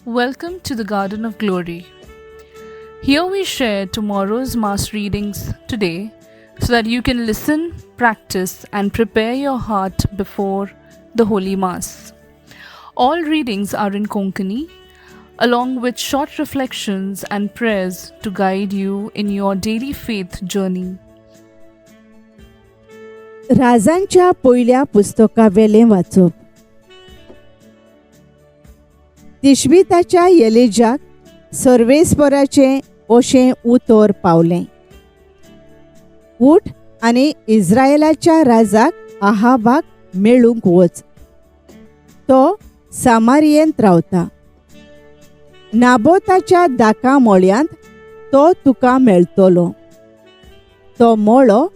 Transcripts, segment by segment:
Welcome to the Garden of Glory. Here we share tomorrow's Mass readings today so that you can listen, practice, and prepare your heart before the Holy Mass. All readings are in Konkani, along with short reflections and prayers to guide you in your daily faith journey. राजांच्या पयल्या पुस्तकावेलें वाचप. तिशबिताच्या येलेजाक सर्वेस्पराचें अशें उतर पावलें, उठ आनी इस्रायलाच्या राजाक आहाबाक मेळूंक वच, तो सामारियेंत रावता. नाबोताच्या दाका मळ्यांत तो तुका मेळटलो. तो मळो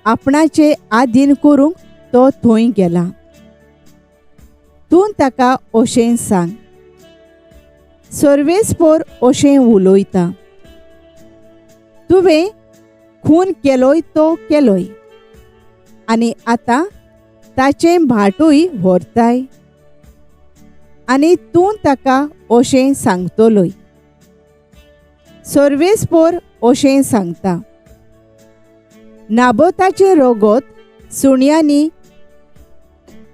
आपणाचे आदीन करूंक तो थंय गेला. तूं ताका अशें सांग, सर्वेस्पोर अशें उलयता, तुवें खून केलोय तो केलोय आनी आतां ताचें भाटूय व्हरताय. आनी तूं ताका अशें सांगतलोय, सर्वेस्पोर अशें सांगता, नाबोताचें रगत सुण्यांनी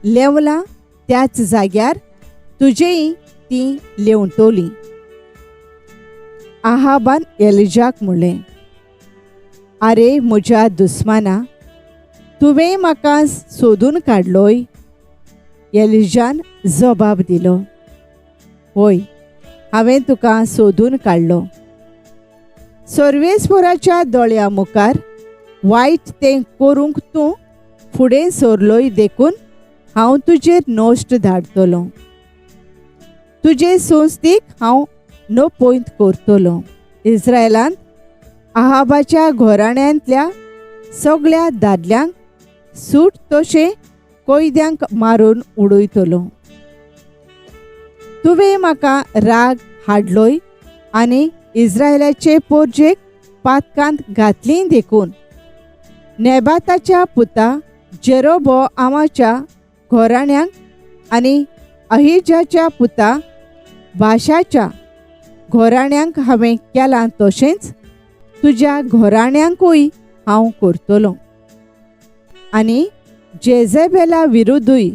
लेवलां त्याच जाग्यार तुजेय ती लेवतली. आहाबान एलिजाक म्हणलें, आरे म्हज्या दुस्माना, तुवें म्हाका सोदून काडलोय? एलिजान जबाब दिलो, होय, हांवें तुका सोदून काडलो. सर्वेस्पोराच्या दोळ्या मुखार वायट तें करूंक तूं फुडें सरलोय देखून हांव तुजेर नश्ट धाडटलो. तुजे संस्थेक हांव नपयत करतलो. इस्रायलांत आहाबाच्या घराण्यांतल्या सगळ्या दादल्यांक सूट तशें कैद्यांक मारून उडयतलो. तुवें म्हाका राग हाडलोय आनी इस्रायलाचे पोरजेक पातकांत घातली देखून नेबाताच्या पुता जेरोबोआमाच्या घराण्यांक आनी अहिजाच्या पुता बाशाच्या घराण्यांक हांवें केलां तशेंच तुज्या घराण्यांकूय हांव करतलो. आनी जेझेबेला विरुद्धूय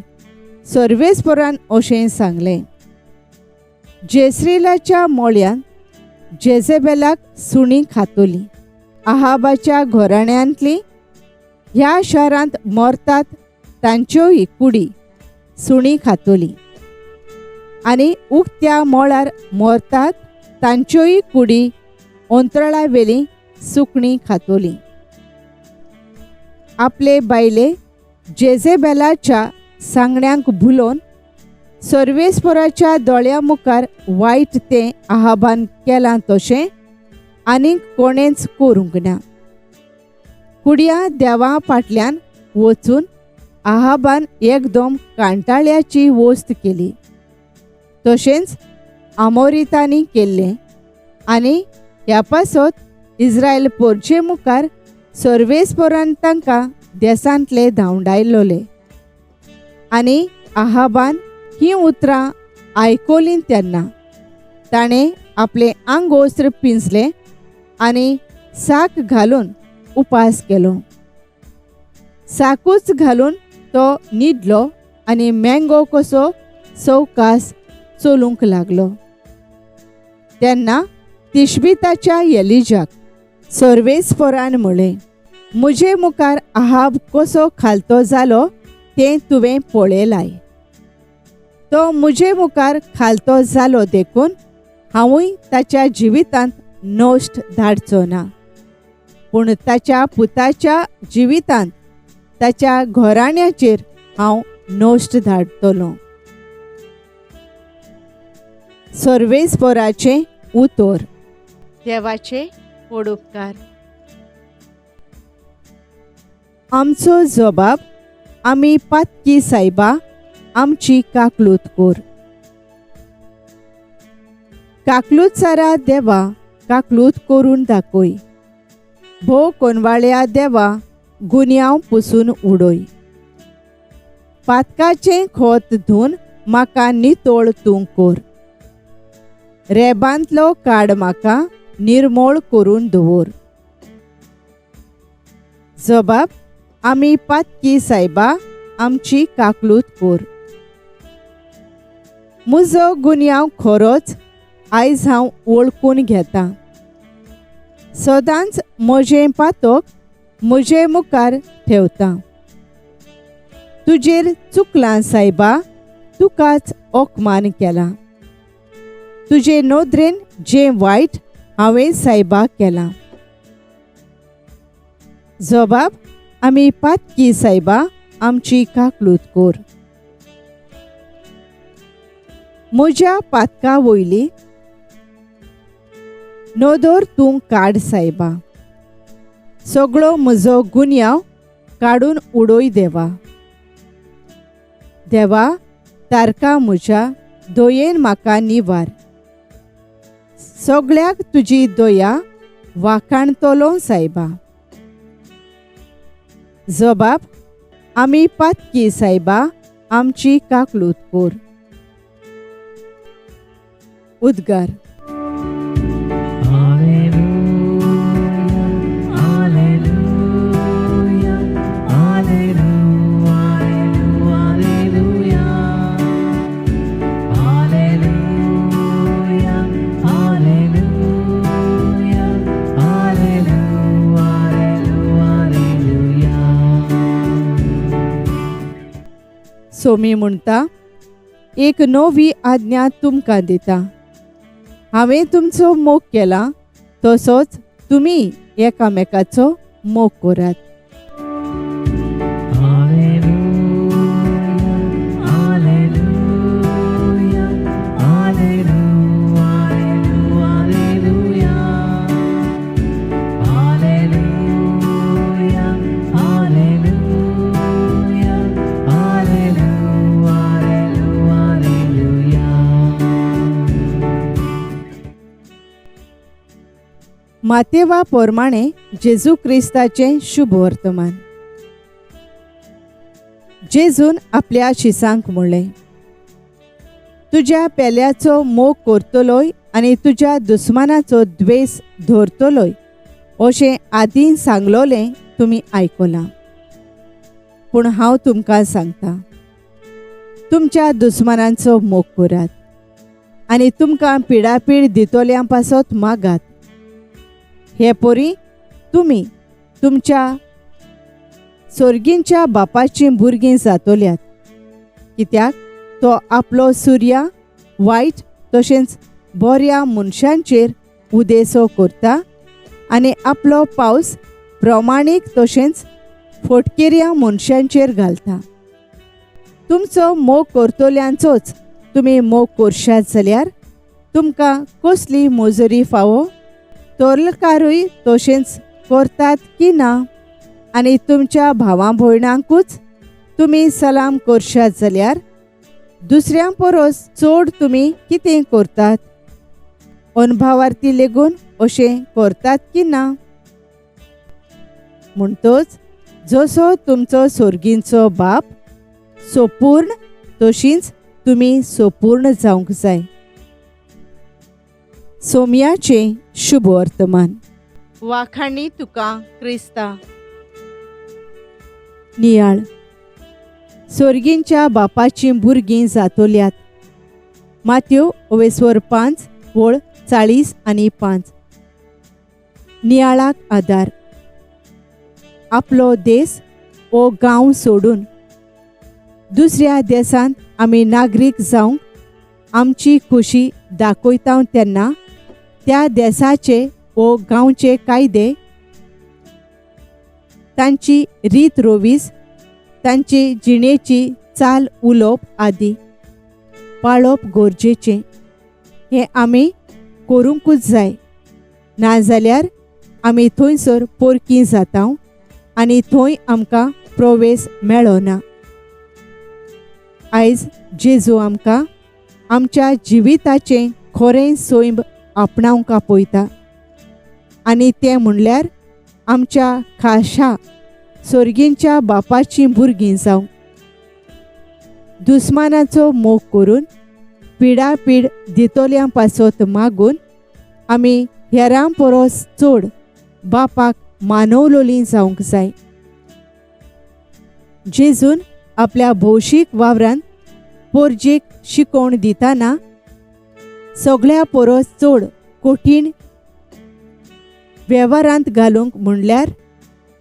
सर्वेस्परान अशें सांगलें, जेस्रिलाच्या मोळ्यान जेझेबेलाक सुणी खातली. आहाबाच्या घराण्यांतली ह्या शारांत मरतात तांच्योय कुडी सुणी खातली आनी उक्त्या मळार मरतात तांच्योय कुडी अंतराळावेली सुकणी खातली. आपले बायले जेझेबेलाच्या सांगण्यांक भुलोवन सर्वेस्पराच्या दोळ्या मुखार वायट तें आहाबान केलां तशें आनीक कोणेंच करूंक ना. कुडया देवा फाटल्यान वचून आहाबान एकदम कांटाळ्याची वस्त केली, तशेंच आमोरितांनी केल्लें. आनी ह्या पासत इस्रायल पोरजे मुखार सर्वेस्परान तांकां देसांतले धांवडायलोले. आनी आहाबान हीं उतरां आयकलीं तेन्ना ताणें आपलें आंगवस्त्र पिंजलें आनी साक घालून उपास केलो. साकूच घालून तो न्हिदलो आनी मँगो कसो सवकास चलूंक लागलो. तेन्ना तिशबिताच्या एलिजाक सर्वेस्परान म्हणलें, म्हजे मुखार आहाब कसो खालतो जालो तें तुवें पळयलाय. तो म्हजे मुखार खालतो जालो देखून हांवूय ताच्या जिवितांत नश्ट धाडचो ना, पूण ताच्या पुताच्या जिवितांत ताच्या घराण्याचेर हांव नश्ट धाडटलो. सर्वेस्पराचें उतर. देवाचे वडोपकार. आमचो जबाब, आमी पातकी सायबा, आमची काकलूत कोर. काकलूतसारा देवा, काकलूत करून दाखय. भोव कोनवाळ्या देवा, गुन्यांव पुसून उडय. पातकाचें खोत धुवन म्हाका नितळ तूं कोर. रेबांतलो काड म्हाका निर्मोळ करून दवर. जबाब आमी पातकी सायबा आमची काकलूत कोर. म्हजो गुन्यांव खरोच आयज हांव वळखून घेतां. सदांच म्हजें पातक म्हजे मुखार ठेवता. तुजेर चुकलां सायबा, तुकाच अपमान केला. तुजे नदरेन जें वायट हांवें सायबा केलां. जबाब आमी पातकी सायबा आमची काकलूत कोर. म्हज्या पातका वयली नदर तूं काड सायबा, सगळो म्हजो गुन्यांव काडून उडय देवा. देवा तारका म्हज्या दयेन म्हाका निवार. सगळ्याक तुजी दया वाखाणतलो सायबा. जबाब आमी पातकी सायबा आमची काकलूत कोर. उद्गार. सोमी म्हणटा, एक नवी आज्ञा तुमकां दिता. हांवें तुमचो मोग केला तसोच तुमी एकामेकाचो मोग करात. मातेवा प्रमाणे जेजू क्रिस्ताचें शुभ वर्तमान. जेजून आपल्या शिसांक म्हणलें, तुज्या पेल्याचो मोग करतलोय आनी तुज्या दुस्मानाचो द्वेस धरतलोय अशें आदीं सांगलोलें तुमी आयकलां. पूण हांव तुमकां सांगता, तुमच्या दुस्मानांचो मोग करात आनी तुमकां पिडापीड दितोल्यां पासत मागात. हे परी तुमी तुमच्या सोर्गींच्या बापाचीं भुरगीं जातोल्यात, कित्याक तो आपलो सुर्या वायट तशेंच बऱ्या मनशांचेर उदेसो करता आनी आपलो पावस प्रमाणीक तशेंच फटकिऱ्या मनशांचेर घालता. तुमचो मोग करतल्यांचोच तुमी मोग करशात जाल्यार तुमकां कसली मजुरी फावो? तोरलकारूय तशेंच करतात की ना? आनी तुमच्या भावां भयणांकूच तुमी सलाम करशात जाल्यार दुसऱ्यां परस चड तुमी कितें करतात? अनभावार्थी लेगून अशें करतात की ना? म्हणटच जसो तुमचो सोर्गींचो बाप सोपूर्ण तशींच तुमी सोपूर्ण जावंक जाय. सोम्याचें शुभ वर्तमान. वाखाणी तुका क्रिस्ता. नियाळ. सोर्गींच्या बापाचीं भुरगीं जातोल्यात. मात्यो ओवेस्वर 5 वळ 40 आनी 5. नियाळाक आदार. आपलो देश वो गांव सोडून दुसऱ्या देशांत आमी नागरीक जावंक आमची खुशी दाखयता तेन्ना त्या देशाचे वो गांवचे कायदे, तांची रीत रोवीस, तांची जिणेची चाल उलोवप आदी पाळप गरजेचें. हें आमी करूंकूच जाय, नाजाल्यार आमी थंयसर पोरकी जाता आनी थंय आमकां प्रवेश मेळना. आयज जेजू आमकां आमच्या जिविताचें खरें सैम आपणावंक आपयता आनी तें म्हणल्यार आमच्या खाशा सोर्गींच्या बापाचीं भुरगीं जावं. दुस्मानाचो मोग करून पिडापीड दितोल्यां पासत मागून आमी हेरां परस चड बापाक मानवलोलीं जावंक जाय. जेजून आपल्या भौशीक वावरान पोरजेक शिकोवण दिताना सगळ्या परस चड कठीण वेव्हारांत घालूंक म्हणल्यार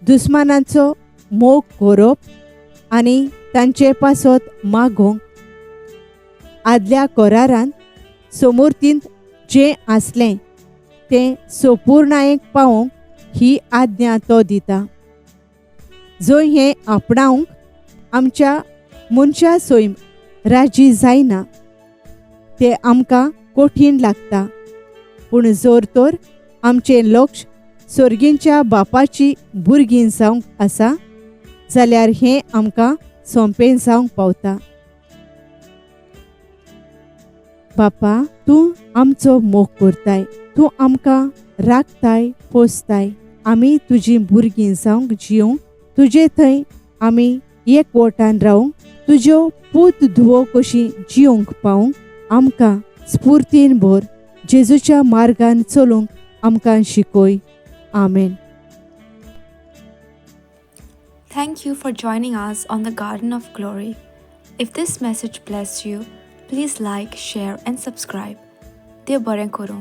दुस्मानाचो मोग करप आनी तांचे पासत मागोवंक. आदल्या करारान सोमुर्तींत जें आसलें तें सोपूर्णायेक पावोवंक ही आज्ञा तो दिता. जंय हें आपणावंक आमच्या मनशा सैम राजी जायना तें आमकां कठीण लागता, पूण जर तर आमचें लक्ष सर्गींच्या बापाची भुरगीं जावंक आसा जाल्यार हें आमकां सोंपें जावंक पावता. बापा, तूं आमचो मोग करताय, तूं आमकां राखताय, पोसताय. आमी तुजी भुरगीं जावंक जिवंक तुजे थंय आमी एकवटान रावंक, तुज्यो पूत धुवो कशी जिवंक पावंक आमकां स्फुर्तीन भर. जेजूच्या मार्गान चलूंक आमकां शिकय. आमेन. Thank you for joining us on the Garden of Glory. If this message blessed you, please like, share, and subscribe. देव बरें करूं.